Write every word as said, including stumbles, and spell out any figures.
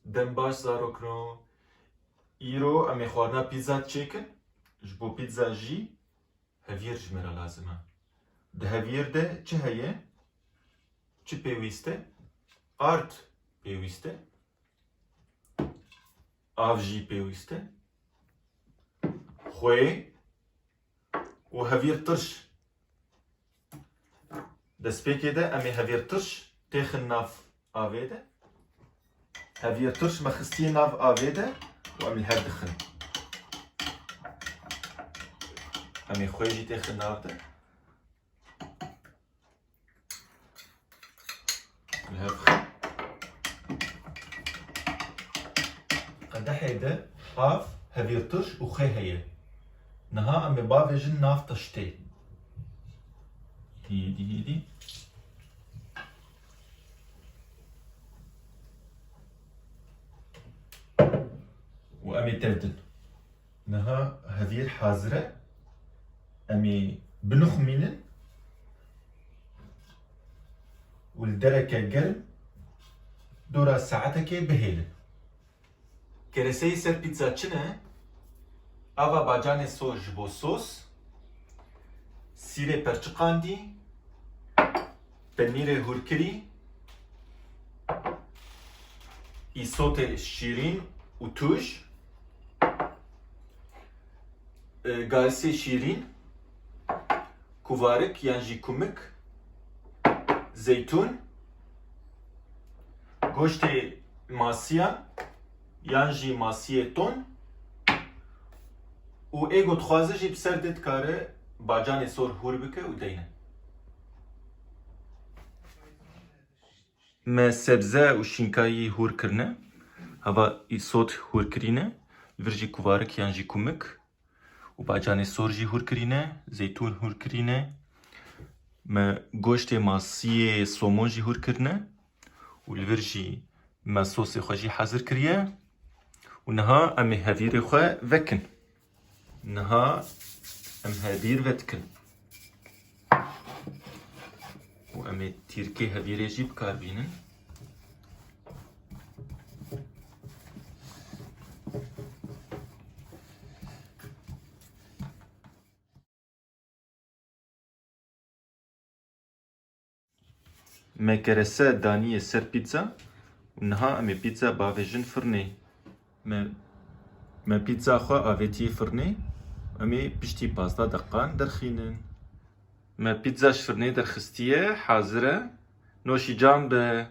Dem baş zarokno. Îro em ê xwarina pîtza çêkin. Ji bo pîtza jî hevîr ji me re lazim e. Di hevîr de çi heye? Çi pêwîst e? Ard pêwîst e. Av jî pêwîst e. Xwê û hevîr tirş. Destpêkê de em ê hevîr tirş têxin nav avê de. Hevîr tirş me xistiye nav avê de û em li hev dixin. Em ê xwê jî têxin nav de. Li hev xin. Qedehê de av, hevîr tirş û xwê heye. Niha em ê bavêjin nav tiştê. Hêdî, hêdî. Û em ê tevdin. Niha hevîr hazir e. Em ê binixumînin û li dereke germ dora saetekê bihêlin. Kereseyê ser pîtza çi ne? Ava bacanê sor ji bo sos, sîrê perçiqandî, penîrê hûrkirî, îsotê şîrîn û tûj, e, garisê şîrîn, kuvarik yan jî kumik, zeytûn, goştê masiyan yan jî masiyê ton û ê ku dixwaze jî bi ser de dikare bacanê sor hûr bike û deyne. Me sebze û şînkayî hûr kirine. Hava îsot hûr kirîne. Li vir jî kuvarik yan jî kumik û bacanê sor jî hûr kirîne. Zeytûn hûr kirîne. Me goştê masiyê somon jî hûr kirine. Û li vir jî me sosê xwe jî hazir kiriye. Û niha em ê hevîrê xwe vekin. Niha em hevîr vedikin. Û em ê tîrkê hevîrê jî bi kar bînin. Me kerese daniye ser pîtza û niha em ê pîtza bavêjin firnê. Me, me pîtza xwe avêtiye firnê, em ê piştî pazdeh deqan derxînin. Me pîtza ji firnê derxistiye, hazir e. Noşî can be.